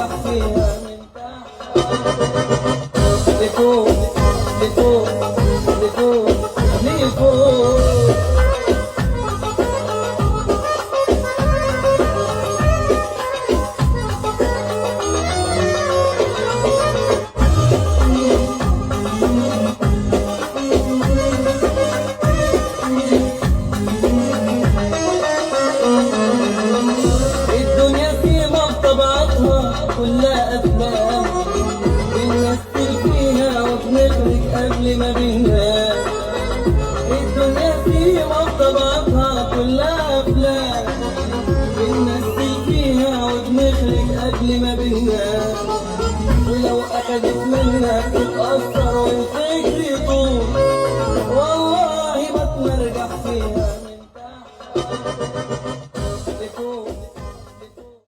بتمرجح فيها من تحت لفوق لفوق لفوق لفوق. الدنيا سيما بطبعتها كلها أفلام، بنمثل فيها وبنخرج قبل ما بننام. الدنيا سيما بطبعتها كلها أفلام، بنمثل فيها وبنخرج قبل ما بننام. ولو أخدت منك تتأثر والفكر يطول، والله بتمرجح فيها من تحت لفوق.